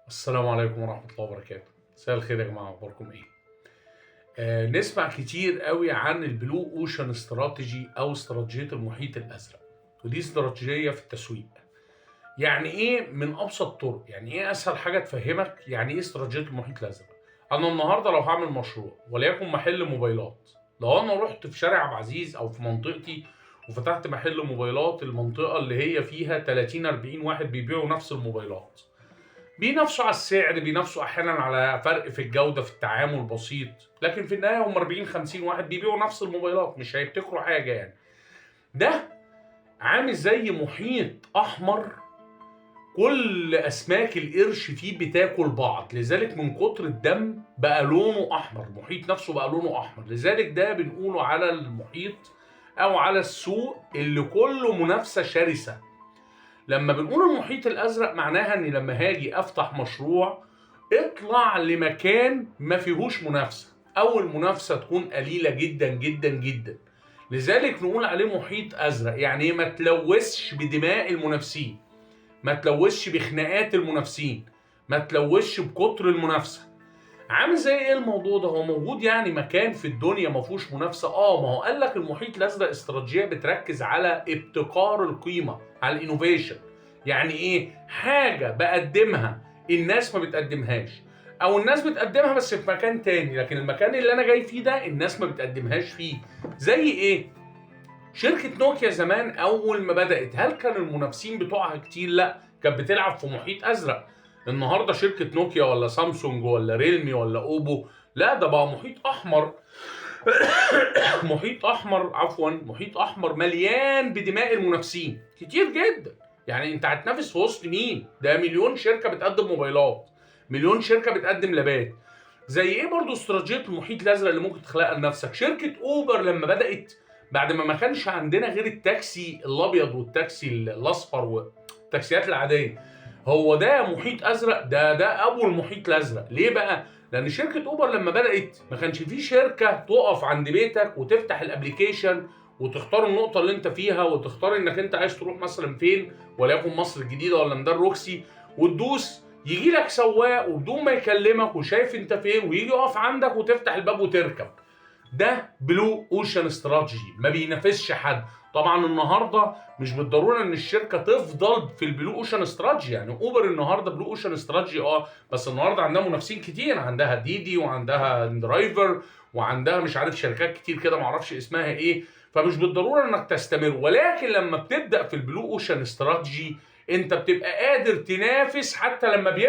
السلام عليكم ورحمة الله وبركاته. مساء الخير يا جماعة، أخباركم إيه؟ نسمع كتير قوي عن ال blue ocean strategy أو استراتيجية المحيط الأزرق، ودي استراتيجية في التسويق. يعني إيه؟ من أبسط الطرق، يعني إيه أسهل حاجة تفهمك يعني إيه استراتيجية المحيط الأزرق؟ أنا النهاردة لو هعمل مشروع وليكن محل موبايلات، لو أنا رحت في شارع عبد العزيز أو في منطقتي وفتحت محل موبايلات، المنطقة اللي هي فيها 30 40 واحد بيبيعوا نفس الموبايلات، بينافسوا على السعر، بينافسوا احيانا على فرق في الجودة في التعامل بسيط، لكن في النهاية هم 40 50 واحد بيبيعوا نفس الموبايلات، مش هيبتكروا حاجة. يعني ده عامل زي محيط احمر كل اسماك القرش فيه بتاكل بعض، لذلك من كتر الدم بقى لونه احمر، المحيط نفسه بقى لونه احمر. لذلك ده بنقوله على المحيط او على السوق اللي كله منافسه شرسة. لما بنقول المحيط الازرق معناها ان لما هاجي افتح مشروع اطلع لمكان ما فيهوش منافسه، او المنافسة تكون قليله جدا جدا جدا، لذلك نقول عليه محيط ازرق. يعني ما تلوثش بدماء المنافسين، ما تلوثش بخناقات المنافسين، ما تلوثش بكتر المنافسة. عامل زي ايه الموضوع ده؟ هو موجود يعني مكان في الدنيا ما فيهوش منافسه؟ ما هو قال لك المحيط الازرق استراتيجية بتركز على ابتكار القيمة، على ال innovation. يعني ايه؟ حاجة بقدمها الناس ما بتقدمهاش، او الناس بتقدمها بس في مكان تاني، لكن المكان اللي انا جاي فيه ده الناس ما بتقدمهاش فيه. زي ايه؟ شركة نوكيا زمان أول ما بدأت هل كان المنافسين بتوعها كتير؟ لا، كانت بتلعب في محيط أزرق. النهارده شركة نوكيا ولا سامسونج ولا ريلمي ولا أوبو، لا ده بقى محيط أحمر، محيط أحمر، عفوا، محيط أحمر مليان بدماء المنافسين كتير جدا. يعني أنت هتنافس في وسط مين؟ ده مليون شركة بتقدم موبايلات، مليون شركة بتقدم لابات. زي ايه برضو استراتيجية المحيط الأزرق اللي ممكن تخلقها لنفسك؟ شركة أوبر لما بدأت بعد ما كانش عندنا غير التاكسي الابيض والتاكسي الاصفر والتاكسيات العادية، هو ده محيط ازرق؟ ده ابو المحيط الازرق. ليه بقى؟ لان شركة اوبر لما بدات ما كانش في شركة تقف عند بيتك وتفتح ال application وتختار النقطة اللي انت فيها وتختار انك انت عايز تروح مثلا فين، وليكن مصر الجديدة ولا ميدان روكسي، وتدوس يجي لك سواق وبدون ما يكلمك وشايف انت فين ويجي يقف عندك وتفتح الباب وتركب. ده blue ocean strategy، ما بينافسش حد. طبعا النهارده مش بالضرورة ان الشركة تفضل في ال blue ocean strategy، يعني اوبر النهارده blue ocean strategy بس النهارده عندها منافسين كتير، عندها ديدي وعندها اندرايفر وعندها مش عارف شركات كتير كده ما اعرفش اسمها ايه، فمش بالضرورة انك تستمر. ولكن لما بتبدا في ال blue ocean strategy انت بتبقى قادر تنافس حتى لما بيبقى